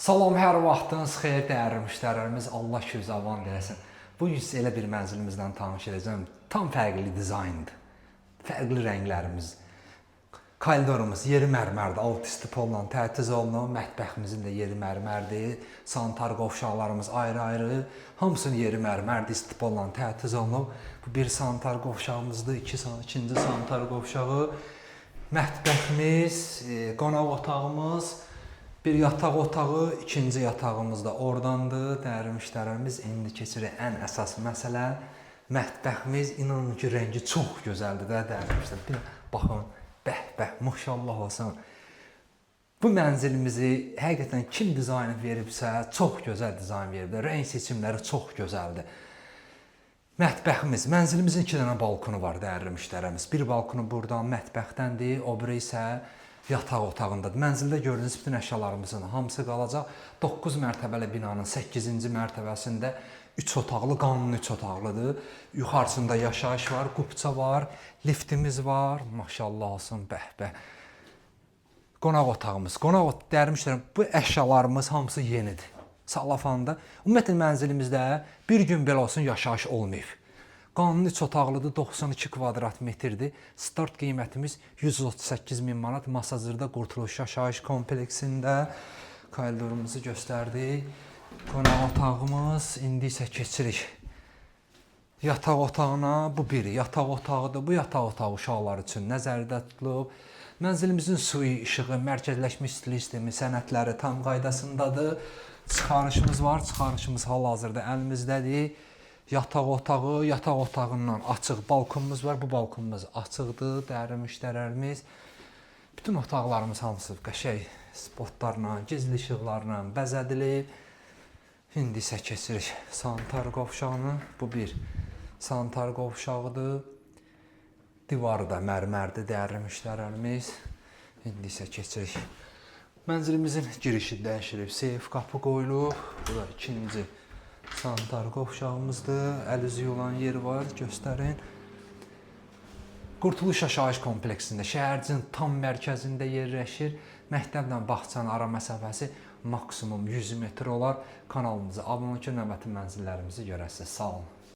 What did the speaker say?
Salam, hər vaxtınız xeyir dəyərli müştərilərimiz. Allah ki, avan eləsin. Bu gün sizə elə bir mənzilimizdən tanış edəcəm. Tam fərqli dizayndır. Fərqli rənglərimiz. Koridorumuz yeri mərmərdir, alt üstü polla təchiz olunub. Mətbəximizin də yeri mərmərdir. Sanitar qovşaqlarımız ayrı-ayrı. Hamısının yeri mərmərdir, istipolla təchiz olunub. Bu bir sanitar qovşağımızdır, ikinci sanitar qovşağı. Mətbəximiz, qonaq otağımız, bir yataq otağı, ikinci yatağımız da ordandır. Dəyərli müştərilərimiz, indi keçirik ən əsas məsələ. Mətbəximiz, inanın ki, rəngi çox gözəldir də, dəyərli müştərilər. Bir baxın, bəh bəh, maşallah olsun. Bu mənzilimizi həqiqətən kim dizayn veribsə, çox gözəl dizayn veriblər. Rəng seçimləri çox gözəldir. Mətbəximiz, mənzilimizin iki dənə balkonu var, dəyərli müştərimiz. Bir balkonu buradan mətbəxdəndir, o biri isə yataq otağındadır. Mənzildə gördüyünüz bütün əşyalarımızın hamısı qalacaq. 9 mərtəbəli binanın 8-ci mərtəbəsində 3 otaqlı, qanuni 3 otaqlıdır. Yuxarısında yaşayış var, qupça var, liftimiz var. Maşallah olsun, bəh bəh. Qonaq otağımız, qonaq dəyərli müştərilər, bu əşyalarımız hamısı yenidir. Salafanda. Ümumiyyətlə mənzilimizdə bir gün belə olsun yaşayış olmayıb. Qanuni 3 otaqlıdır, 92 kvadrat metrdir. Start qiymətimiz 138 min manat. Masazırda Qurtuluş Yaşayış kompleksində koridorumuzu göstərdik. Qonaq otağımız, indi isə keçirik yataq otağına. Bu biri yataq otağıdır. Bu yataq otağı uşaqlar üçün nəzərdə tutulub. Mənzilimizin suyu, işığı, mərkəzləşmiş istilik sistemi, sənədləri tam qaydasındadır. Çıxarışımız var. Çıxarışımız hal-hazırda əlimizdədir. Yataq otağı, yataq otağından açıq balkonumuz var. Bu balkonumuz açıqdır, dəyərli müştərilərimiz. Bütün otaqlarımız hamısı qəşəng spotlarla, gizli işıqlarla bəzədilib. İndi isə keçirik sanitar qovşağına. Bu bir sanitar qovşağıdır. Divarı da mərmərdir, dəyərli müştərilərimiz. İndi isə keçirik. Mənzilimizin girişi dəyişilib, seyf qapı qoyulub. Bu da ikinci sanitar qovşağımızdır. Əl üzü yulan yer var, göstərin. Qurtuluş Yaşayış kompleksində, şəhərcinin tam mərkəzində yerləşir. Məktəblə bağçanın ara məsafəsi maksimum 100 metr olar. Kanalımıza abunə olun ki, növbəti mənzillərimizi görəsiniz. Sağ olun.